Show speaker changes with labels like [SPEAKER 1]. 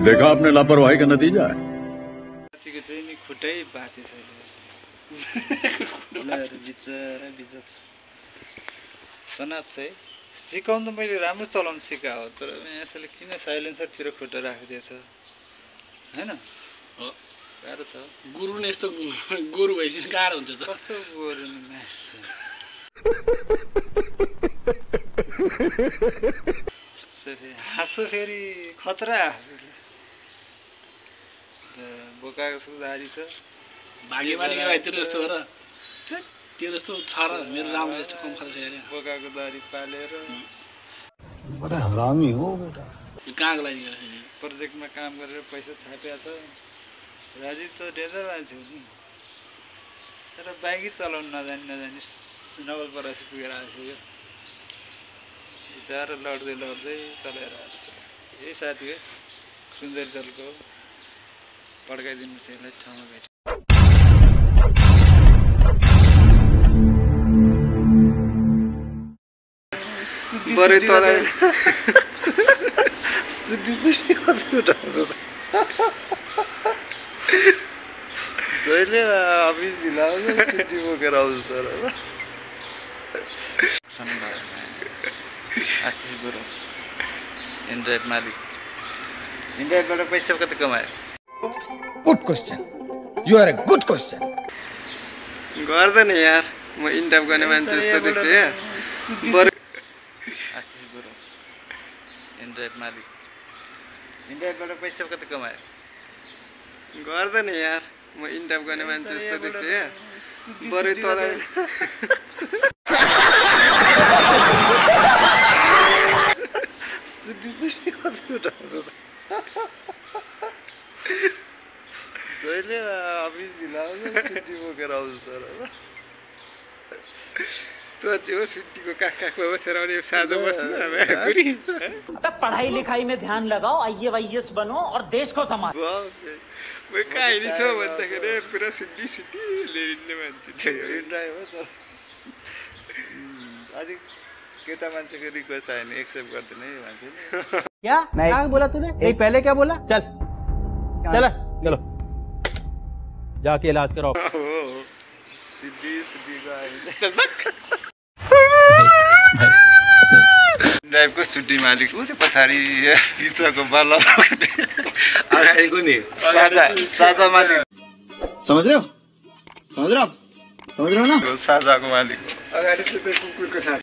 [SPEAKER 1] देखा आपने लापरवाही का नतीजा है।
[SPEAKER 2] खुट्टै बाँचे छैन तनाव चाहिँ सिकाउनु त मैले राम्रो चलाउनु सिकाएको हो, तर यसले किन साइलेन्सरतिर खुट्टा राखिदिएछ हैन?
[SPEAKER 3] हो
[SPEAKER 2] गाह्रो छ।
[SPEAKER 3] गुरु नै यस्तो गोरु भइसक्यो गाह्रो हुन्छ त।
[SPEAKER 2] कस्तो गोरु हाँसो फेरि खतरा बोकाको सुधारी छ।
[SPEAKER 3] भाग्यमानी भाइ तेरो जस्तो गर, तेरो जस्तो छ र मेरो राम्रो जस्तो कम खर्च हेरे।
[SPEAKER 2] बोकाको दारी पालेर
[SPEAKER 1] बड़ा हरामी हो बेटा।
[SPEAKER 3] यो कहाँको लागि
[SPEAKER 2] प्रोजेक्टमा काम गरेर पैसा छापेको छ। राजीव त डेन्जर मान्छे हो नि, तर बाइकै चलाउनु नजानी नवलपरासी पुगेर आइसक्यो। बिचारा लड्दै चलाएर आएको छ। यही साथी हो सुन्दरी चलको, पड्काइदिनु छ यसलाई ठाउँमा भेट्यो। बरै तलाई जहिले अफिस ढिला आउँछ छुट्टी बोकेर आउँछ सर। आशिष गुरुङ इन्ड्राइभ मालिक, इन्ड्राइभबाट पैसा कति कमायो?
[SPEAKER 4] Good question, you are a good question.
[SPEAKER 5] गर्दैन यार, म इन्ड्राइभ गर्ने मान्छे जस्तो देख्छ यार।
[SPEAKER 2] आशिष गुरुङ इन्ड्राइभ मालिक, इन्ड्राइभबाट पैसा कति कमायो?
[SPEAKER 5] गर्दैन यार, म इन्ड्राइभ गर्ने मान्छे जस्तो देख्छ यार। बरै तलाई
[SPEAKER 2] जहिले अफिस ढिला आउँछ छुट्टी बोकेर आउँछ सर।
[SPEAKER 5] त्यो चाहिँ हो छुट्टीको काखमा बसेर आउने साझो बस्नु।
[SPEAKER 6] पढ़ाई लिखाई में ध्यान लगाओ, IAS बनो और देश को संभालो।
[SPEAKER 5] म कहाँ छ भन्दाखेरि पुरा छुट्टी ल्याइदिने मान्छे थियो।
[SPEAKER 2] ड्राइभ हो तर अलिक केटा मान्छेको रिक्वेस्ट आयो भने एक्सेप्ट गर्दैन है मान्छे।
[SPEAKER 6] क्या बोला तूने? पहले क्या बोला? चल चलो जाके इलाज कराओ।
[SPEAKER 2] सिद्धीको ड्राइभको छुट्टी मालिक ऊ चाहिँ पछाडि भित्रको बल्ल अगाडिको नि साझा मालिक।
[SPEAKER 1] समझ रहे हो ना?
[SPEAKER 2] साझाको मालिक
[SPEAKER 5] अगाडि चाहिँ त्यो कुकुरको साथ